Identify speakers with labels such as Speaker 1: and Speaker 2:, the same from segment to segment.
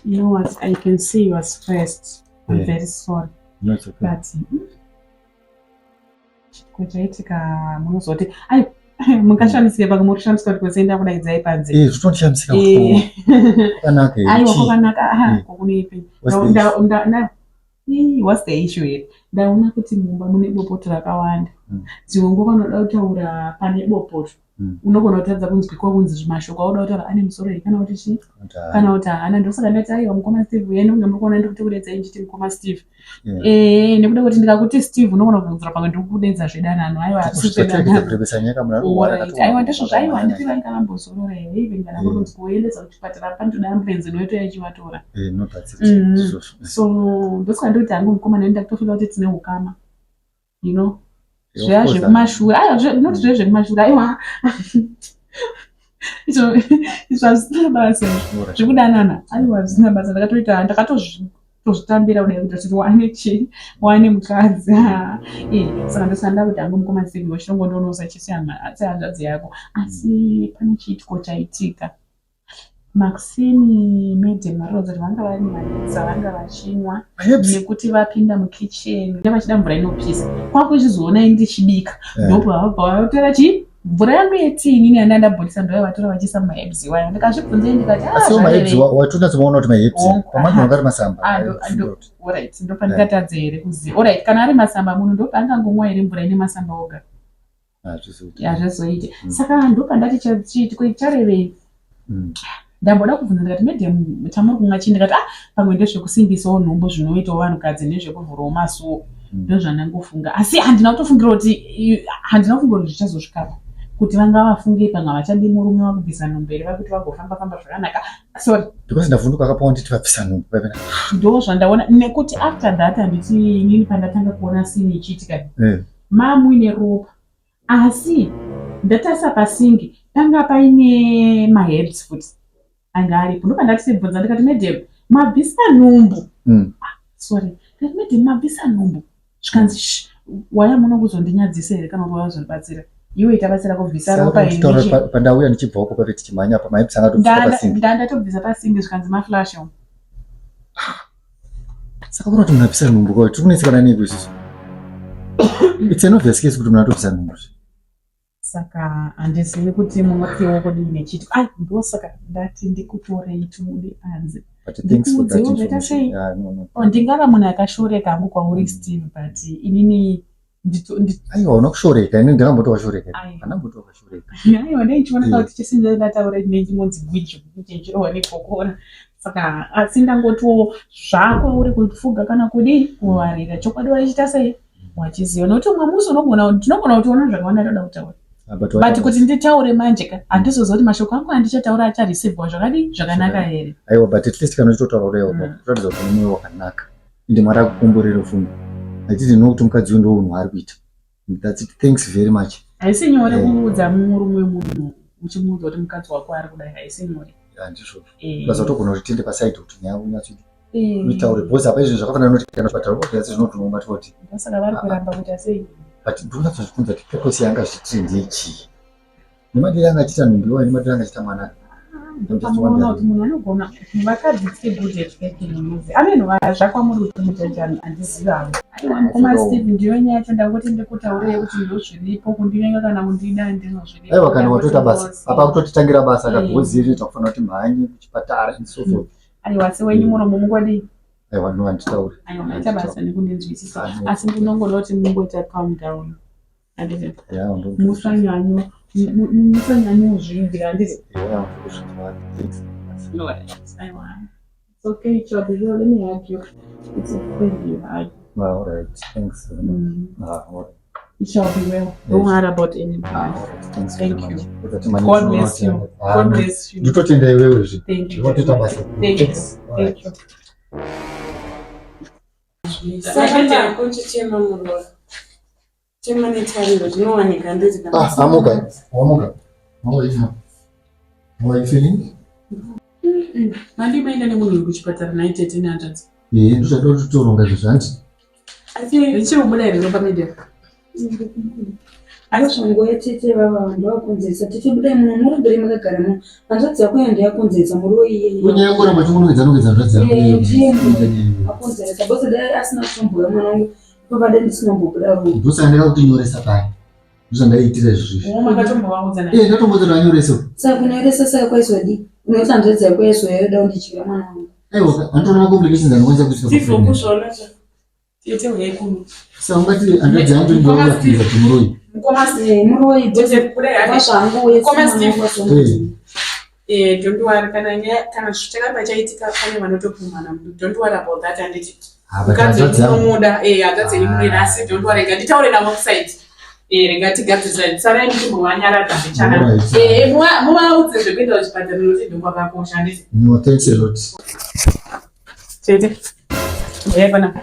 Speaker 1: You know what? I can see you are stressed. I'm very sorry.
Speaker 2: No, it's okay.
Speaker 1: But chitiko chaitika munozoti ai mungashamisike pamwe muri kushamisika kuti kwese ndakudaidzai panze.
Speaker 2: Eh, zvinotoshamisika kuti kwakanaka here?
Speaker 1: Aiwa
Speaker 2: Chii?
Speaker 1: kwakanaka aha kokuneipi.
Speaker 2: What's the issue?
Speaker 1: What's the issue here? Ndaona kuti mumba mune bopoto rakawanda. Dzimwe nguva unoda kutaura pane bopoto. Unogona kutadza kunzwikwa kunzi mashoko auda kutaura ane musoro here kana kuti chii kana kuti haana. Ndosaka ndati aiwa mukoma Steve uyai ndokunge muri kuona ndiri kutokudaidzai ndichiti mukoma Steve. Eh, nekuda kwekuti ndikakuti Steve unogona kubvunzira pamwe ndiri kukudaidza zvedanano. Aiwa hazvisi zvedanano.
Speaker 2: Kurebesa nyaya kamunhu ari kurwara
Speaker 1: Alright. Aiwa ndizvo zvaiwa handiti vanga vambozorora here even kana kuri kunzi kuendesa kuchipatara panotoda ambulance inoitouya ichivatora.
Speaker 2: Eh, no, that's it. Ndizvozvo.
Speaker 1: So ndosaka ndikuti hangu mukoma neni ndakutofila kuti tine ukama. You know?
Speaker 2: Of
Speaker 1: Zviya
Speaker 2: course,
Speaker 1: zvekumashure. Aiwa not zviya zvekumashure. Aiwa. Izvo izvo hazvisina basa izvo. Zvekudanana. Aiwa hazvisina basa. Ndakatoita ndakatozvitambira kudai kuti kuti wane chii wane mukadzi. Eh, saka ndosaka ndakuti hangu mukoma Steve wachitongondoonosa sehanzvadzi yako. Asi pane chiitiko chaitika. Makuseni madam varoodza kuti vanga vane maherbs avanga vachinwa nekuti vapinda mukitchen vachida mvura inopisa kwakuchizoona ini ndichibika ndopavabva vatora chii mvura yangu yetii inini yanda ndabhodisa ndoya vatora vachiisa mumaherbs iwayo ndikazvibvunza ndikati
Speaker 2: ah, asi maherbs watonatsomaona kuti maherbs pamwe anenge ari masamba
Speaker 1: ah, alright ndopandikatadza here kuziva alright kana ari masamba munhu ndopaangangomwa here mvura ine masamba oga
Speaker 2: Hazvizoiti.
Speaker 1: Hazvizoiti. Saka ndopandati chiitiko ichi charevei? Ndamboda kubvunza ndikati madam chamuri kumwa chii ndikati ah pamwe ndezvekusimbisawo nhumbu zvinoitawo vanhukadzi nezvekuvhurawo masuwo ndozvandangofunga asi handina kutofungira kuti handina kufunga kuti zvichazosvikapa kuti vanga vafungei pamwe havachadi murume vakubvisa nhumbu here vakuti vagofamba famba zvakanaka sorry
Speaker 2: because ndavhunduka akapawo nditi vabvisa nhumbu paipa
Speaker 1: ndo zvandaona nekuti after that handiti inini pandatanga kuona sini ichiitika Mamuine ropa asi ndatarisa pasingi panga paine maherbs futi anga aripo ndopandati bvunza ndikati madam mabvisa nhumbu ah, sorry ndikati madam mabvisa nhumbu zvikanzi sh waya muno kuzondinyadzisa here kana kuti waya kuzondibatsira iwe ita basa rako bvisa ropa iri
Speaker 2: Taura pandauya ndichibva uko pave tichimhanya apa maherbs anga atobviswa pasingi
Speaker 1: ndandatobvisa pasingi zvikanzi maflash
Speaker 2: Saka kuna kuti munhu abvisa nhumbu kwa tiri kunetsekana neiko isusu? It's an obvious case kuti munhu atobvisa nhumbu.
Speaker 1: Saka handizivi kuti munotiwo kudii nechiti. Ai ndosaka ndati ndikutorei tibude panze.
Speaker 2: But thanks for that
Speaker 1: Ndikuudzewo zvaita
Speaker 2: information.
Speaker 1: sei?
Speaker 2: Yeah, no, no.
Speaker 1: Oh, ndingava munhu akashoreka hangu kwauri Steve but inini
Speaker 2: Aiwa hauna kushoreka ini ndakamboti washoreka. Handina kumboti wakashoreka.
Speaker 1: Aiwa ndaichiona kuti chese ndataura ndinonzi gwiju kuti ndichirohwa negokora. Saka asi ndangotiwo zvako uri kufuga kana kudii kuwarira chokwadi waichita sei wachiziva nokuti umwe musi unogona tinogona kutiona zvakawanda toda kutaura
Speaker 2: Ah, but
Speaker 1: but kuti nditaure manje ka handizoziva kuti mashoko angu andichataura achareceivewa zvakadii zvakanaka here
Speaker 2: aiwa but at least kana uchitotaura kudai mm. kuratidza kuti une mwoyo wakanaka ende mwari akukomborere ufunge i didn't know kuti mukadzi uyu ndo unhu waari kuita that's it thanks very much
Speaker 1: haisi nyore eh. kuudza murume wemunhu uchimuudza kuti mukadzi wako ari kudai haisi nyore
Speaker 2: handizvozvo eh. plus watogona kuti tiende paside kuti nyaya unyatsoita eh. uitaure because apa izvi zvakafanana nekuti kana chipatara obviously zvinoti unobatwa kuti
Speaker 1: ndosaka vari kuramba kuita sei
Speaker 2: but ndinonyatsozvibvunza kuti purpose yanga zvichitiri ndeyechii Nemadiro anga achiita nhumbu iwayo nemadiro anga achiita mwana.
Speaker 1: Ndopamunoona kuti munhu anogona vakadzi tiri good at faking muzi. Ameno zvakwamuri kuti mujaji handizivi hangu. Aiwa mukoma Steve ndiyo nyaya yacho ndangoti ndikutaurire kuti ndozviripo kundivenga kana kundida ndizvo zviripo.
Speaker 2: Aiwa kana watoita basa apa kutotitangira basa ka because iri takufanira kuti mhanye kuchipatara and so forth.
Speaker 1: Aiwa asi wenyu muromo mungodii?
Speaker 2: Aiwa no handitauri.
Speaker 1: Aiwa maita basa nekundinzwisisa asi ndinongoda kuti mungoita calm down. Handiti? Musanyanyo musanyanyozvimbira handiti? No, aiwa. It's okay, Chubby. Well, let me hug you. It's a friendly hug.
Speaker 2: Well, all right. Thanks very much. Ah, all right.
Speaker 1: It shall be well. Don't worry about anything.
Speaker 2: Ah, all right. Thanks
Speaker 1: Thank
Speaker 2: very
Speaker 1: you.
Speaker 2: much.
Speaker 1: God bless you. God bless you.
Speaker 2: Ndototenda iwewe zve.
Speaker 1: Thank you.
Speaker 2: Watoita basa.
Speaker 1: Thank you.
Speaker 2: Thanks. All right.
Speaker 1: Thank you.
Speaker 3: Saka ndakuchichema muroora. Chema netariro zvinowanika handiti
Speaker 2: ka? Ah, amuka. Wamuka. How are you? How are you feeling?
Speaker 1: Mandi maenda nemunhu uyu kuchipatara nhai tete nehanzvadzi.
Speaker 2: Eh, ndozvatoda kuti toronga izvozvo hanti.
Speaker 3: Asi
Speaker 1: Richiri kubuda here ropa media?
Speaker 3: Ndozvanguva tete vava vanhu vakonzeresa tete budai muno murambire makagara muno hanzvadzi yako iyo ndiyakonzeresa muroyi iyeye.
Speaker 2: Unyaya yekuramba uchingonongedza nongedza hanzvadzi yako.
Speaker 3: Eh, ndiye akonzeresa bose dai asina kutomboya mwana wangu ipapa dai ndisina kumbobuda room.
Speaker 2: Ndosaka ndakakutinyoresa paya. Ndozvandaiitira izvozvo izvi.
Speaker 1: Makatombovaudza
Speaker 2: Eh, ndatombodza kuti vanyorese.
Speaker 3: Saka kunyoresa saka kwaizodii? Unoita hanzvadzi yako yaizouya yoda kundidyira mwana wangu.
Speaker 2: Aiwa, anotoona macomplications anokwanisa kuitika
Speaker 3: Steve
Speaker 2: papregnancy.
Speaker 3: ukuzviona zva tete uyai kuno.
Speaker 2: Saka ungati hanzvadzi yangu ndouya kuti muroyi.
Speaker 1: Mukoma
Speaker 3: Eh, muroyi
Speaker 1: Steve.
Speaker 3: zvangu uye
Speaker 1: Mukoma Steve.
Speaker 2: Eh.
Speaker 1: Eh, don't worry kana nyaya kana chakaramba chaitika pane vanotopumhana don't worry about that handiti
Speaker 2: Ah, but
Speaker 1: mukadzi
Speaker 2: hanzvadzi yangu.
Speaker 1: unomuda eh hanzvadzi yenyu munoida asi don't worry rega nditaure navo kuside eh rega tigadzirisane sarai muchimbovanyaradza zvichana
Speaker 2: Alright.
Speaker 1: eh muvaudze zvekuenda kuchipatara nekuti ndokwakakosha handiti
Speaker 2: No, thanks a lot.
Speaker 1: tete uyai panapa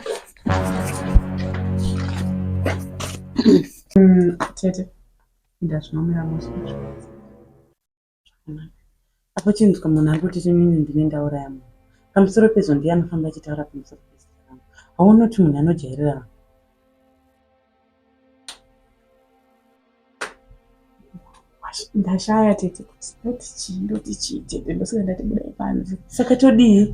Speaker 1: tete inda zvinomira musi
Speaker 3: Apo chinzwa munhu ari kuti inini ndine ndauraya munhu. Pamusoro pezvo ndiye anofamba achitaura pamusoro pezita rangu. Hauoni kuti munhu anojairira vanhu.
Speaker 1: Ndashaya tete kuti ndoti chii ndoti chii tete ndosaka ndati budai panze.
Speaker 3: Saka todii?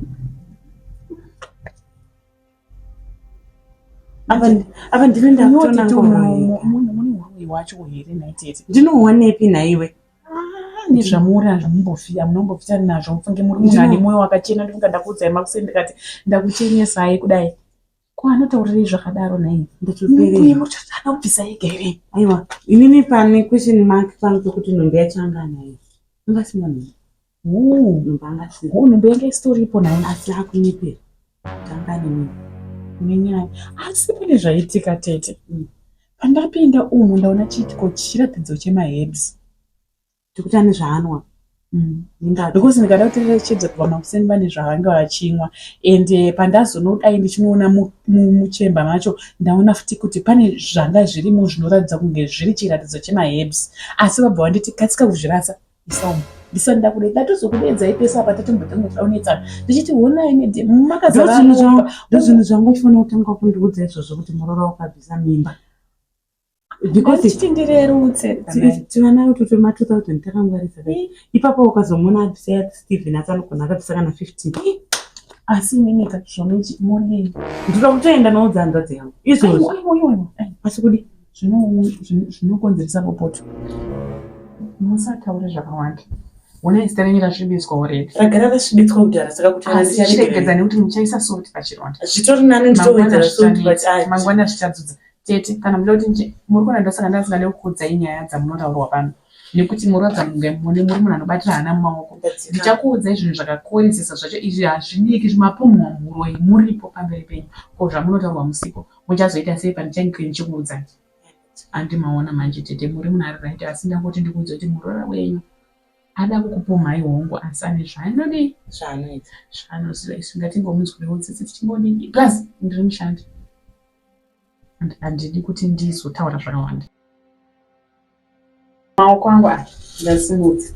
Speaker 3: Apa apa ndine
Speaker 1: Ndinoti
Speaker 3: ndakutonanga
Speaker 1: mune huroyi hwacho here nhai tete?
Speaker 3: Ndinohuwanepi nhaiwe?
Speaker 1: Ah, nezvamuri hazvimumbofi hamunombofitani nazvo mufunge muri munhu ane mwoyo wakachena ndofunga ndakuudzai makuseni ndikati ndakuchenesai kudai. Ko anotaurirei zvakadaro nhai?
Speaker 3: Ndatopererwa.
Speaker 1: Muchati anobvisa ega here?
Speaker 3: Aiwa, inini pane question mark pano pekuti nhumbi yacho anga anayo. Anga asina nhumbi.
Speaker 1: Huu,
Speaker 3: Nhumbi anga asina.
Speaker 1: huu nhumbi yanga isitoripo nhai.
Speaker 3: Asi akunyepera. Kuti anga ane mimba.
Speaker 1: Nenyaya. Asi pane zvaitika tete. Pandapinda umu ndaona chiitiko chiratidzo chemaherbs.
Speaker 3: Tikuti ane zvaanwa. Mimba.
Speaker 1: Because ndikada kuterechedza kubva makuseni vane zvavanga vachimwa and pandazonodai ndichinoona muchemba macho ndaona futi kuti pane zvanga zvirimo zvinoratidza kunge zviri chiratidzo chemaherbs asi vabva vanditi katsika kuzvirasa isamu ndisati ndakude ndatozokudeedzai pese apa tatombotanga kuda kunetsana ndichiti honai mede makazara ropa
Speaker 3: Ndozvinhu zvangu uchifanira kutanga kundiudza izvozvo kuti muroora wakabvisa mimba. Because
Speaker 1: ndichiti ndirerutse
Speaker 3: tivana utoto ma 2000 takangwarisa kai. Ipapo ukazomuona abvisa ya Steven asi anogona akabvisa kana 15.
Speaker 1: asi inini ka zvonochi modii
Speaker 3: Ndinoda kutoenda noudza hanzvadzi yangu. Izvozvo.
Speaker 1: Aiwa, aiwa, aiwa, aiwa.
Speaker 3: Asi kudi
Speaker 1: Zvinokonzeresa popoto musataure zvakawanda honai zita renyu rasvibiswa already
Speaker 3: ragara rasvibitswa kudhara saka kuti
Speaker 1: asi chiregedza nekuti muchaisa salt pachironda
Speaker 3: zvitori nani nditowedzera salt but ah,
Speaker 1: mangwana zvichadzudza tete kana muchida kuti muri kuona ndosaka ndasingade kukuudzai nyaya dzamunotaurwa pano nekuti munoratidza kunge mune muri munhu anobatira hana mumaoko ndichakuudzai zvinhu zvakakoresesa zvacho izvi hazvidiki zvimapumhwa muroyi muripo pamberi penyu ko zvamunotaurwa musipo muchazoita sei pandichange ndichikuudzai handi maona manje tete muri munhu ari right asi ndangoti ndikuudze kuti muroora wenyu ada kukupumhai hongu asi ane zvaanodii
Speaker 3: zvaanoita.
Speaker 1: Zvaanoziva isu ngatingomunzwirewo tsitsi tichingodii plus ndiri mushandi handidi kuti ndizotaura zvakawanda maoko angu aya ndasimudza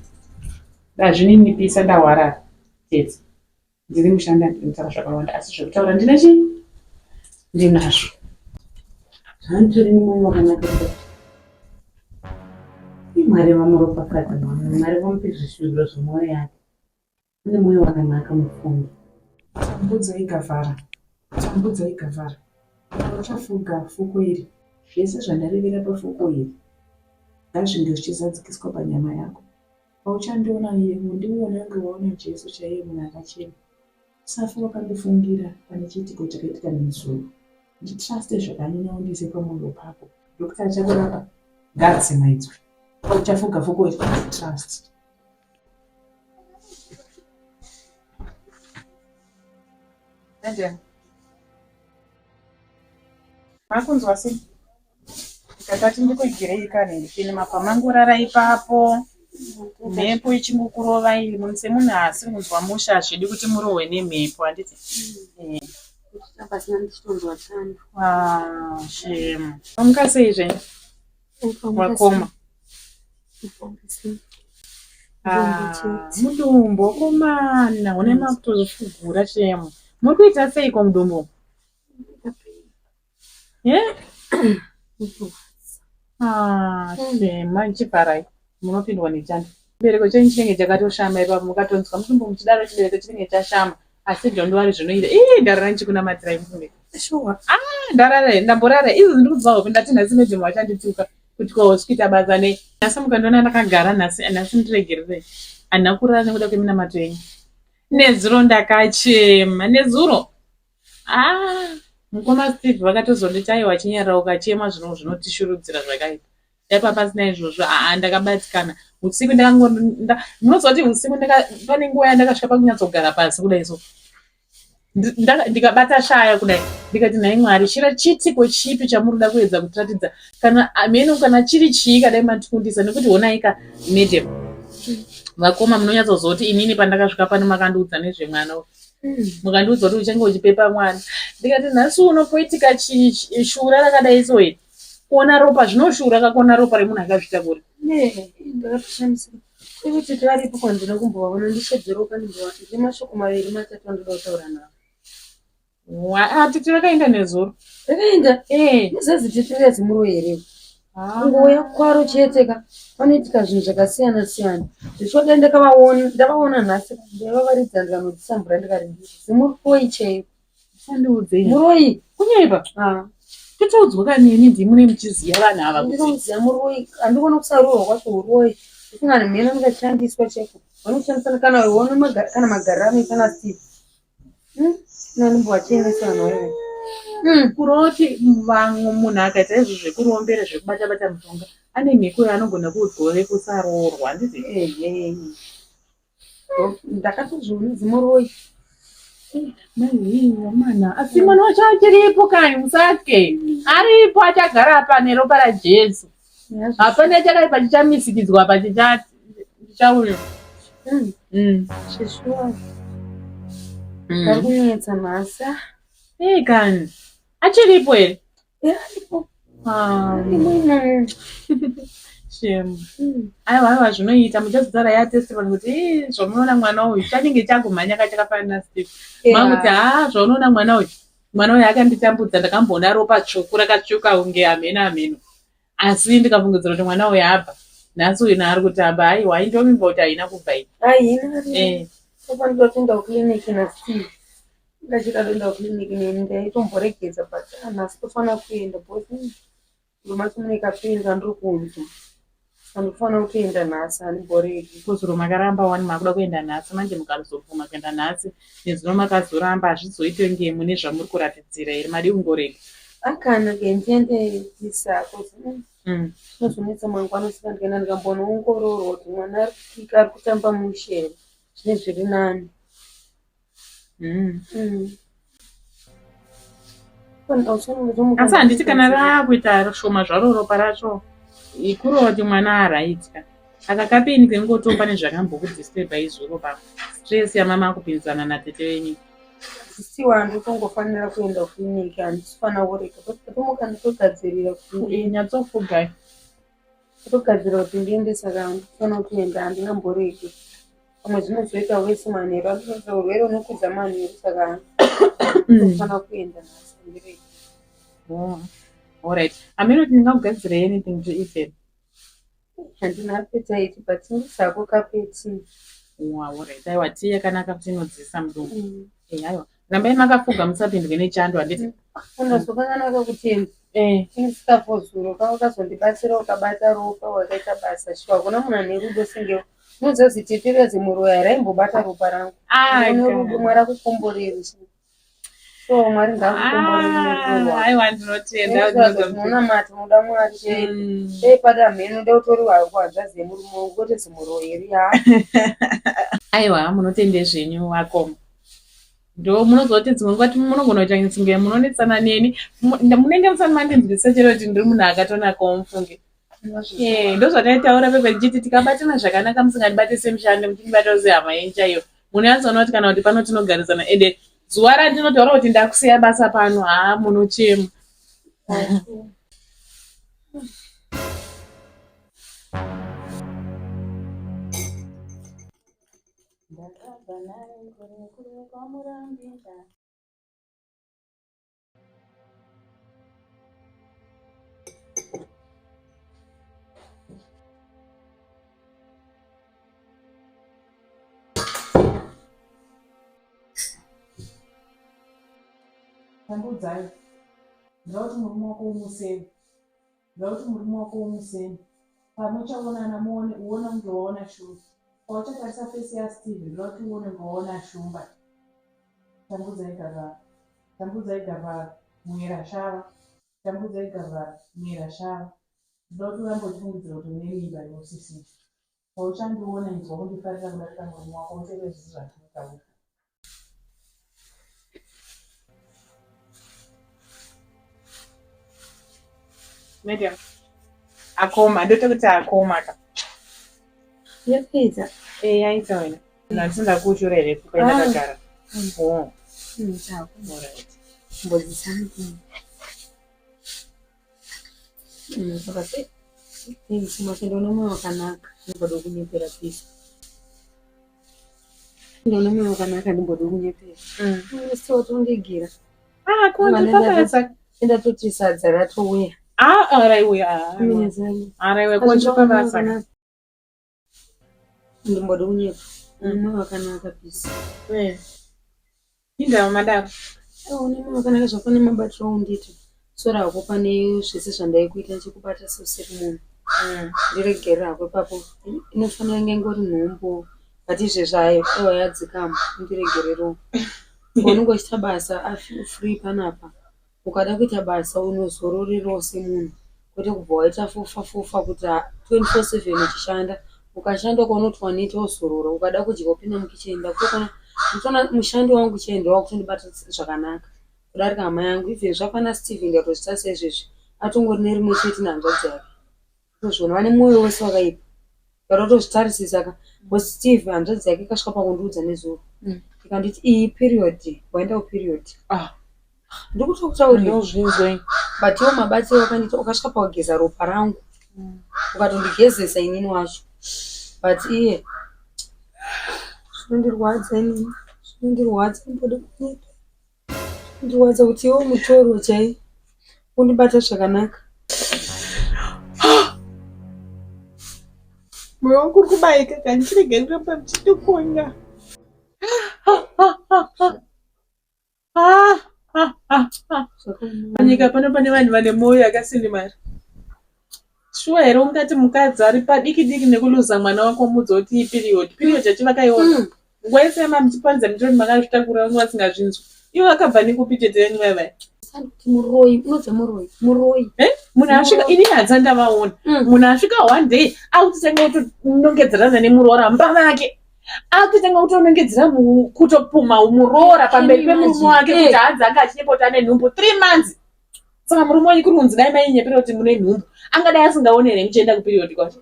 Speaker 1: ndazvininipisa ndahwarara tete ndiri mushandi handidi kutaura zvakawanda asi zvekutaura ndine chii ndinazvo
Speaker 3: Zvaanitori nemwoyo wakanaka kudai. Mwari vamuropafadze mwana, Mwari vamupe zvishuviro zvemwoyo yake. Ane mwoyo wakanaka mufunge.
Speaker 1: Tambudzai gavhara, tambudzai gavhara, uchafuga fuko iri. Zvese zvandarevera pafuko iri ngazvinge zvichizadzikiswa panyama yako. Pauchandiona iye, undione kunge waona Jesu chaiye munhu akachena. Usafa wakandifungira pane chiitiko chakaitika nezuro. Nditruste zvakanyanya undiise pamwoyo pako. Doctor achakurapa ngaatsemaidzwe. Pauchafuga fuko iri, trust. Madam. Makunzwa sei? Ndikatati ndikuigirei kani ndipini mapa mangorara ipapo. Mhepo ichingokurova iri munhu semunhu asiri kunzwa mushe hazvidi kuti murohwe nemhepo handiti? Eh.
Speaker 3: Pasina ndichitonzwa chando.
Speaker 1: Ah, shame. Mamuka sei zvenyu? Wakoma. Ah, mudumbu wakomana une makutozvifugura shame. Muri kuita seiko mudumbu? Yeah? Ah, shema chivharai munopindwa nechando. Chibereko chenyu chinenge chakatoshama ipapo mukatonzwa mudumbu muchidaro chibereko chinenge chashama asi don't worry zvinoita. Ii ndarara ndichikunamatirai mufunge.
Speaker 3: Sure.
Speaker 1: Ah, ndarara ndamborara izvi ndiri kubva hope ndati nhasi madam vachandituka kuti ko hospita basa nei. Nhasi mukandiona ndakagara nhasi nhasi ndiregererei. Handina kurara nekuda kweminamato yenyu. Nezuro ndakachema nezuro. Ah, mukoma Steve vakatozonditi aiwa chinyarara ukachema zvino zvinotishurudzira zvakaipa. Dai papasina izvozvo aa ndakabatikana. Usiku ndakango munoziva kuti usiku ndaka pane nguva yandakasvika pakunyatsogara pasi kudai so. Ndikabata shaya kudai ndikati nhai Mwari chira chiitiko chipi chamuri kuda kuedza kutiratidza kana ameno kana chiri chii kadai matikundisa nekuti honai ka madam vakoma munonyatsoziva kuti inini pandakasvika pano makandiudza nezvemwana uyu mukandiudza kuti uchange uchipepa mwana ndikati nhasi uno poitika shura rakadai so iri kuona ropa zvinoshura kakuona ropa remunhu akazvitakura
Speaker 3: ndakatoshamisika kuti varipo kwandina kumbovaona ndishedzero kandimbova ndine mashoko maviri matatu andoda kutaura navo
Speaker 1: Tete vakaenda nezuro.
Speaker 3: Vakaenda?
Speaker 1: Eh.
Speaker 3: Muzazi tete riya here?
Speaker 1: Ah.
Speaker 3: Kungouya kwaro chete ka panoitika zvinhu zvakasiyana siyana. Zvichoda ndakavaona ndavaona nhasi ndaivavaridza ndikanodzisa mvura ndikarindira. Zimuroyi chaiwo.
Speaker 1: Usandiudzei.
Speaker 3: Muroyi.
Speaker 1: Kunyepa.
Speaker 3: Ah.
Speaker 1: Totaudzwa kanini ndimune muchiziva vanhu ava kuti.
Speaker 3: Ndinomuziva muroyi. Handikuona kusaroorwa kwacho uroyi. Kufunga mheno angashandiswa chaiko. Vanoshandisana kana uone kana magariro anoita naSteve.
Speaker 1: Kuroti vamwe munhu akaita izvo zvekurombera zvekubata bata mushonga ane mhiko yaanogona kuudzwa yekusaroorwa handiti?
Speaker 3: Ehe. Ndakatozviona zimuroyi.
Speaker 1: Mwana asi mwana wacho achiripo kani musatye aripo achagara apa neropa raJesu. Hapana chakaipa chichamisikidzwa apa chichauya.
Speaker 3: Zveshuwa. Vari kunetsa nhasi.
Speaker 1: Ei kani. Achiripo here?
Speaker 3: Aripo. Arimo imomo.
Speaker 1: Shame. Aiwa aiwa zvinoita muchazotaura yatestimony kuti ii zvamunoona mwana uyu chanenge chakumhanya ka chakafanana naSteve. Makuti haa zvaunoona mwana uyu mwana uyu akanditambudza ndakamboona ropa tsvuku rakatsvuka kunge hameno hameno. Asi ndikafungidzira kuti mwana uyu abva nhasi uyu naari kutamba aiwa aindovimba kuti haina kubva iyi.
Speaker 3: Haina.
Speaker 1: Eh.
Speaker 3: Tofanira kuenda kuclinic naSteve. Ndachida kuenda kuclinic neni ndaitomboregedza but nhasi tofanira kuenda because mumba mune kapeni kandiri kunzwa. Saka ndinofanira kutoenda nhasi handimboregi.
Speaker 1: Kozuro makaramba wani makuda kuenda nhasi manje mukazobvuma kuenda nhasi nezuro makazoramba hazvizoite kunge mune zvamuri kuratidzira here madii kungorega.
Speaker 3: Akana ndiende tisa cause zvinozonetsa mangwana saka ndikaenda ndikambonoongororwa kuti mwana ari kutamba mushe here zvine zviri nani.
Speaker 1: Asi handiti kana raakuita shoma zvaro ropa racho kureva kuti mwana araitya aka kapeni kengoto pane zvakambokudisturba izuro pa stress yamama kupinzana natete venyu.
Speaker 3: Sisiwa ndotongofanira kuenda kuclinic handisifanira kurega tomuka ndotogadzirira kuti
Speaker 1: Nyatsofugai.
Speaker 3: Ndotogadzirira kuti ndiende saka ndinofanira kuenda handingamboregi. Pamwe zvinozoita wese manheru andinoita urwere unokudza manheru saka ndofanira kuenda nhasi handiregi.
Speaker 1: Oh. Alright. Ameno kuti ndingakugadzirei anything to eat here.
Speaker 3: Handina appetite but ndisako kapeti.
Speaker 1: Wow, alright. Aiwa tii yakanaka kuti inodziisa mudumbu. Eh, aiwa. Rambai makafuga musapindwe nechando handiti?
Speaker 3: Unozokanganwa kutenda.
Speaker 1: Eh.
Speaker 3: Inisikapo zuro kazondibatsira ukabata ropa wakaita basa shuwa hakuna munhu ane rudo senge unoziva kuti tete riya zimuroyi raimbobata ropa rangu. Une rudo Mwari akukomborere. So Mwari ngaakukomborere nerudo rwako.
Speaker 1: Aiwa ndinotenda.
Speaker 3: Unonamata unoda Mwari chete. Dai pada mheno dai utori hanzvadzi yemurume wangu kwete zimuroyi riya.
Speaker 1: Aiwa munotende zvenyu vakoma. Ndo munozoti dzimwe nguva munogona kuita kunge munonetsana neni munenge musati mandinzwisisa chero kuti ndiri munhu akatonakawo mufunge. Ndozvataitaura pepe ndichiti tikabatana zvakanaka musingandibate semushandi muchindibatawo sehama yenyu chaiyo munonyatsoona kuti kana kuti pano tinogarisana ende zuva randinotaura kuti ndakusiya basa pano haa munochema. Ndakabva naye kure kure kwamurambinda. Tambudzai. Ndoda kuti murume wako umuseme. Ndoda kuti murume wako umuseme. Pamuchaonana muone uone kunge waona shumba. Pauchatarisa face yaSteve ndoda kuti uone kunge waona shumba. Tambudzai Gavara. Tambudzai Gavara. Muera Shava. Tambudzai Gavara. Muera Shava. Ndoda kuti urambe uchifungidzira kuti une mimba iwe usisina. Pauchandiona inzwa kundifarira kudarika murume wako utevere zvese zvandinotaura. Madam, akoma, ndoita kuti akoma ka.
Speaker 3: Yapedza.
Speaker 1: Eh, yaita wena. Handisi ndakushura here kupa ndakagara. Oh.
Speaker 3: Alright. Mbodzisana. Saka sei? Matenda une moyo wakanaka, ndimboda kunyepera pisi. Une moyo wakanaka, ndimboda kunyepera. Unosiwa watondigira.
Speaker 1: Ah, kondipa
Speaker 3: Enda toti sadza ratouya.
Speaker 1: Ah, raiuya. Ah, raiuya kondipa basa.
Speaker 3: Ndimbode kunyepa. Une moyo wakanaka pisi.
Speaker 1: Eh. Indava madaro.
Speaker 3: Une moyo wakanaka zvako nemabatiro aundiita. Sora hako pane zvese zvandaikuita ndichikubata seusiri munhu. Ndiregerere hako ipapo. Inofanira kunge ingori nhumbu but izvezvi hayo aiwa yadzikama. Ndiregererewo. Paunenge uchiita basa free panapa. Ukada kuita basa unozororerawo semunhu kwete kubva waita fofa fofa kuti 24/7 uchishanda. Ukashanda ukaona kuti waneta wozorora. Ukada kudya wopinda mukicheni. Ndakutoona ndikutoona mushandi wangu chaiye ndiye wakutondibata zvakanaka kudarika hama yangu. Even zvakwana Steven ndikatozviita saizvezvi atongori nerimwe chete nehanzvadzi yake. Kutozviona vane mwoyo wese wakaipa. Ukada kutozvitarisisa ka because Steve hanzvadzi yake ikasvika pakundiudza nezuro ikanditi iyi period waenda kuperiod.
Speaker 1: Ah.
Speaker 3: Ndikutokutaurira.
Speaker 1: Ndozvinzwa ini.
Speaker 3: But iwo mabatiro akandiita ukasvika pakugeza ropa rangu ukatondigezesa inini wacho but iye zvinondirwadza inini zvinondirwadza ndode kunyepa. Ndirwadza kuti iwe mutoro chai undibata zvakanaka.
Speaker 1: Moyo wangu uri kubayika kani chirega kuramba muchindikonya. Panyika pano pane vanhu vane moyo yakasindimara. Shuwa here ungati mukadzi ari padiki diki nekuluza mwana wako muudza kuti iperiod period yacho vakaiona mm. Nguva yese yama muchiparidza mitoro makazvitakura vanga vasingazvinzwi. Ivo vakabva nekupi tete venyu vaya vaya?
Speaker 3: Muroyi, unobva muroyi, muroyi.
Speaker 1: Eh? Munhu asvika ini hadza ndavaona. Munhu asvika one day akutotanga kutonongedzerana nemuroora mumba make. Akutotanga kutonongedzera kutopuma muroora pamberi pemurume wake kuti hanzi anga achinyepa kuti ane nhumbu 3 months. Saka murume wenyu kuri kunzi dai mainyepera kuti mune nhumbu. Angadai asingaone here muchienda kuperiod kwacho?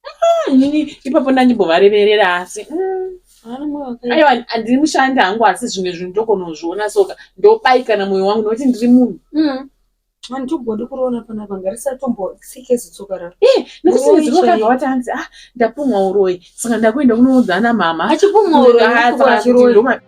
Speaker 1: Ah, inini ipapo ndandimbovareverera asi aiwa handiri mushandi hangu asi zvimwe zvinhu ndokonozviona soka ndobaikana mwoyo wangu nokuti ndiri munhu
Speaker 3: Handitogodi kuroona panapa ngarisatombosike zitsoka raro.
Speaker 1: Eh, nekuti nezuro wakabva wati hanzi ah ndapumwa uroyi saka ndakuenda kunoudza ana mama.
Speaker 3: Achipumwa uroyi,
Speaker 1: Ah,
Speaker 3: ndiko
Speaker 1: saka kuti
Speaker 3: achiroyi.
Speaker 1: ndoma-